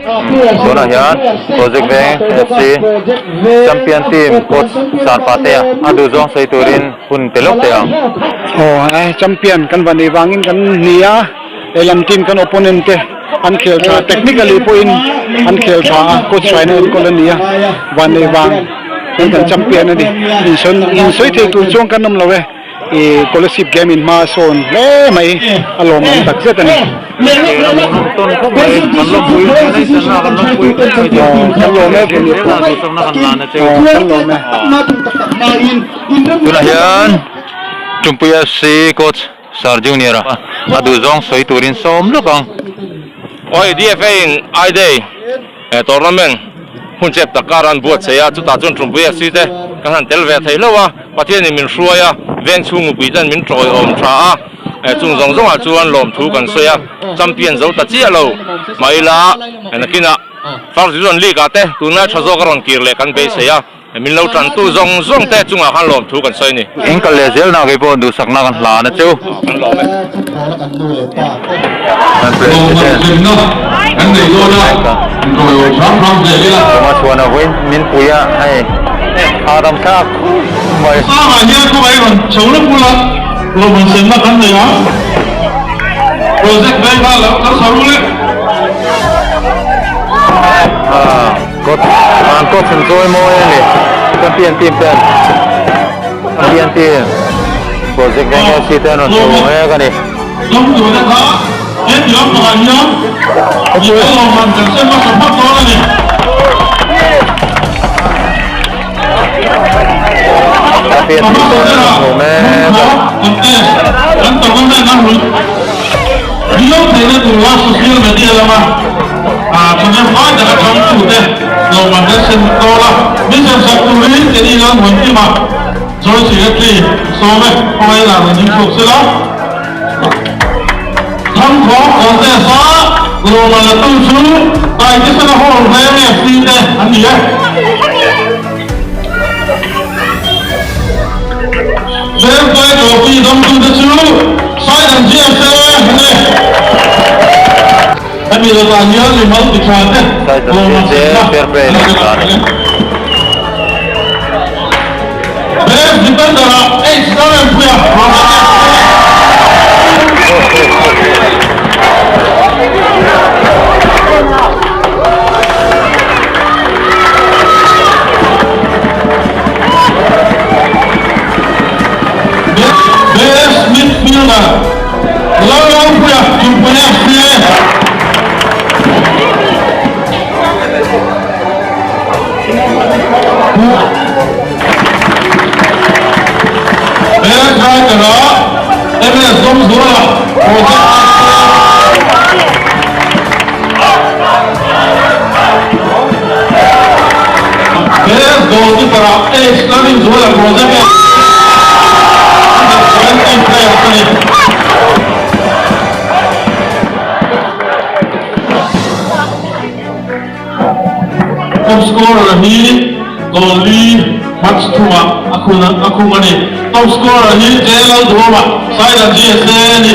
Tunah hian Project Veng FC champion team coach Sarpatea a duhzawng sawi turin hun pe lawk teh ang. Aw he champion kan va neih vangin kan ni a, lehlam team kan opponent te an khel tha technically pawhin an khel tha a, coach hraina enkawl a ni a, van neih vang hian kan champion a ni. Insawi thei tur chuan kan awm lo e. I scholarship game in hma sawn hle mai a lawmawm tak zet a ni. Kan lawm e kan lawm e. Tunah hian Tumpui FC coach Sir Junior a duhzawng sawi turin sawm lawk ang. Awi DFA in I Day tournament hun chep tak kar an buatsaih a, chutah chuan Tumpui FC te kan han tel ve thei hlauh a. Pathianin min hruai a, veng chhung mupui ten min tawiawm tha a, chung zawng zawngah chuan lawmthu kan sawi a, champion zo ta chiah lo mah ila nakinah First Division League ah te tunlai tha zawk a rawn kir leh kan beisei a, min lo tantu zawng zawng te chungah khan lawmthu kan sawi a ni. In kal leh zel na kei pawh duhsakna kan hlan a cheu. Kan lawm e. Kan president Tuma chhuan a vawiin min pui a hei hahdam thlak mai. Sangah hian kawngah rawn chho lawk bula lawmman semna kan nei a, project veng a lo kal chho rul e. Kawt van kawt chhan chawi mawi a ni champion team ten champion team project veng FC ten rawn chho mek a ni. Dawngtuahte kha he ti lampangah hian mipui lawmman kan sem hmasa phawt dawn a ni. Champion team ten rawn chho mek a. Contest kan tournament a hlut viau theihna tura social media lama channel fai taka changtute lawmman kan sem dawn a. Min semsak turin Kenny Lalmuankima, Joy Secretary sawm e, khawngaih lah rawn ding chhuak sela. Thangthawng contest a lawmman la tu chu Taitesana Hall Veng FC te an ni e. Fair Play Trophy dawngtu te chu Saidan GSA an ni. Hemi dawtah hian mimal titha te Saidan lawmman GSA semna Fair Play an lawm la ta a ni. ni. Best defender ah H Lalrempuia Roman FC. Best midfielder Lalrampuia Tumpui FC. He striker-a MS Dawngzuala project Best goalkeeper-a H Lalrinzuala project Under 17 player a ni. Top scorer hi goal li match thumah a khun a khum a ni. Top scorer hi JLL Duhawma, Saidan GSA a ni.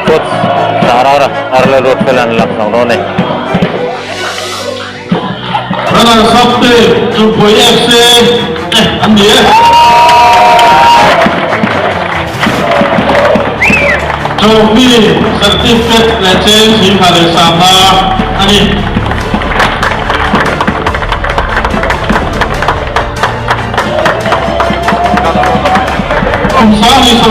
Coach Sarara Arle Ruatfel an lak sang dawn a ni. Runners up te Chungpui FC te an ni e. Trophy, Certificate leh cheng singha leh sangha a ni. Kum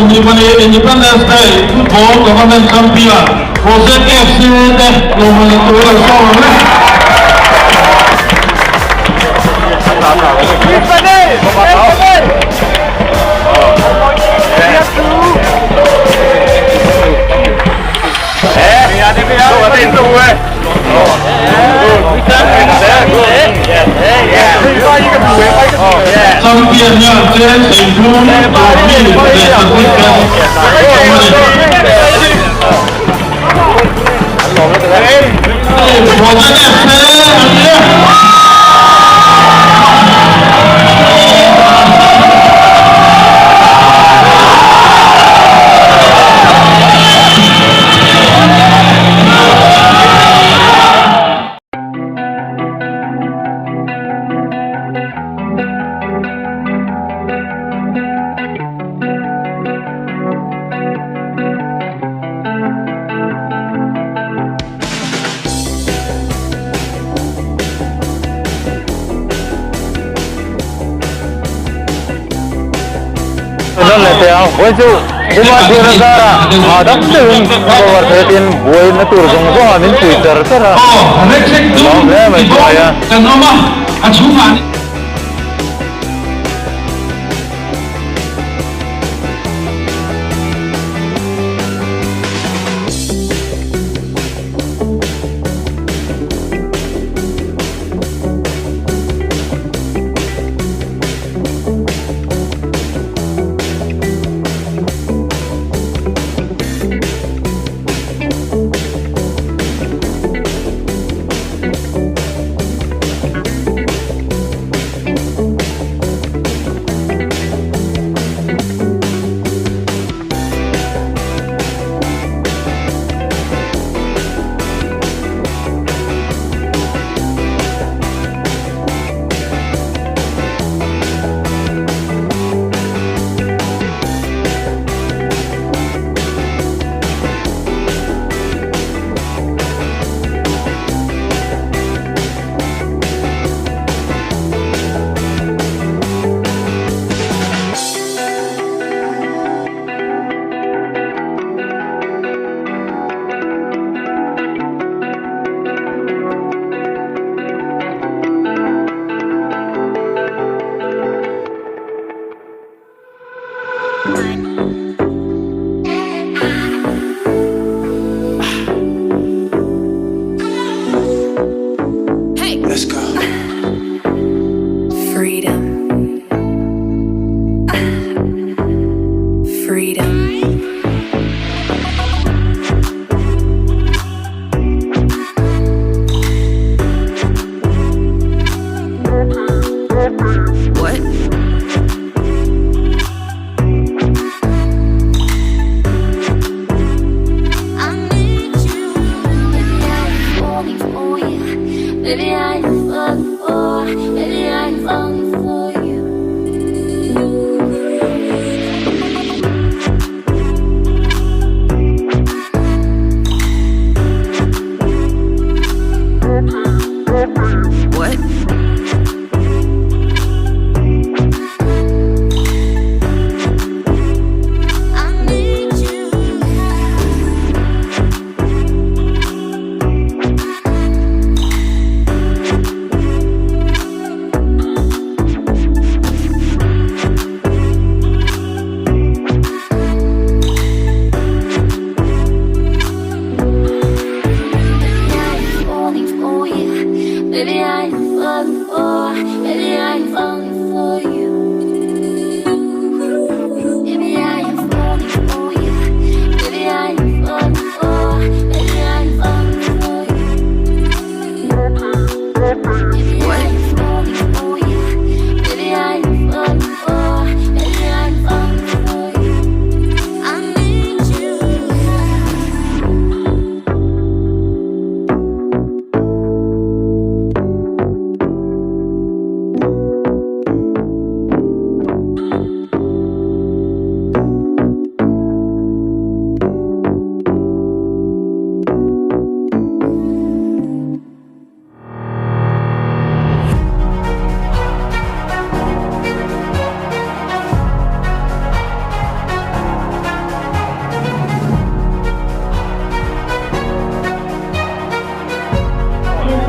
20 ni Independence Day Football Tournament Champion Project FC te lawmman la tur a lo sawm ang e. Champion hian chen singthum trophy leh certificate a awm a ni. Project FC an ni e. Vawiin chu Uma Thiana zarah hahdam deuhin cover thei atin buaina tur zawng zawngah min pui char char a, ka lawm hle mai chu ai a.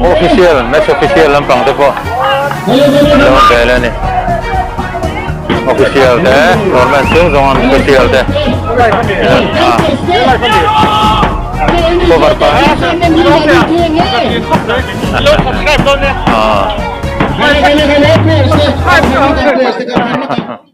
Official, match official lampang te pawh lo awm ve leh a ni. Official te, tournament chhung zawng a official te cover pa ah.